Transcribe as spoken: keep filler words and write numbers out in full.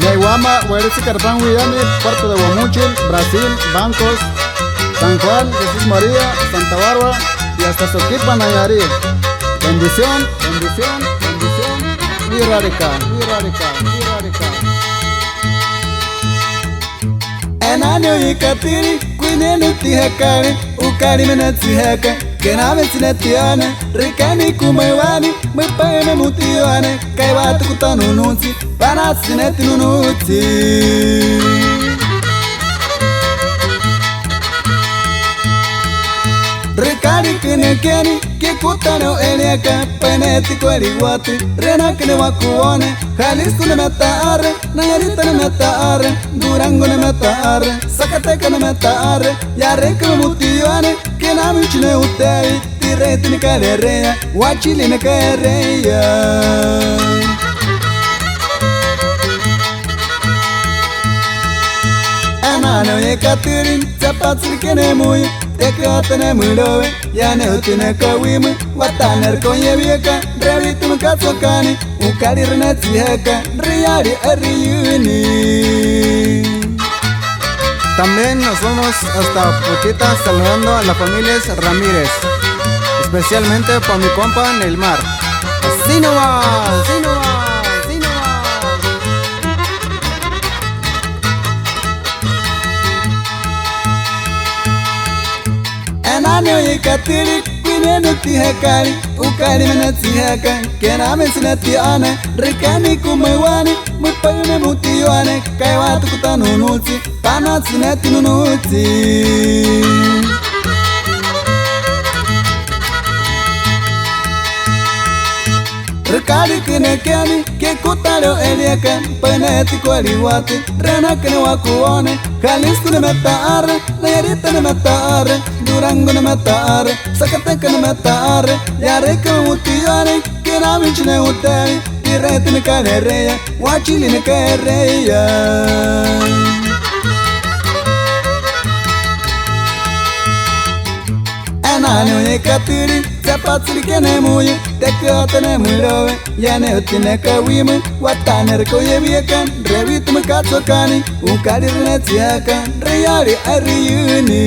Ne'iwáma, wa'erétsi karapá huwiyame, puerto de Guamúchil, Brasil, Bancos, San Juan, Jesús María, Santa Bárbara y hasta Soquipa, Nayarit. Bendición, bendición, bendición. Wirareká, wirareká, wirareká. Enane oikatiri, kwinene tihekare, ukari menetsi heka, kename tsinetiane, rikani kumaiwani, mepayame mutiane, kaiwata kutanunutsi, panatsi netinunutsi. Rikari kene keni, kikutane o eliaka, paineti kweli wati, rena kene wakuone, Jalisco ne meta are, Nayarit ne meta are, Durango ne meta are, Zacatecas ne meta are, yareka mutiane, kename chine utei, tireti ne karerea, wachili ne karerea. Enane oikatiri, tsapatsiri kene muyu, tekatene mulowe, yane utine kawime, wataner koyebieka, rewitime katsokani, ukari renetsi heka, riari eriyuni. También nos vamos hasta Pochita saludando a la familia Ramírez, especialmente para mi compa Neilmar. Así no va, así no va, así no va. Enane oikatiri, kwinene tihekari, ukari menetsi heka, kename tsinetiane, rikani kumaiwani, mepayame mutiane, kaiwata kutanunutsi, panatsi netinunutsi. Rikari kene keni, kikutane o eliaka, paineti kweli wati, rena kene wakuone, Jalisco ne meta are, Nayarit ne meta are, Durango ne meta are, Zacatecas ne meta are, yareka mutiane, kename chine utei, tireti ne karerea, wachili ne karerea. Enane oikatiri, tsapatsiri kene muyu, tekatene mulowe, yane utine kawime, wataner koyebieka, rewitime katsokani, ukari renetsi heka, riari eriyuni.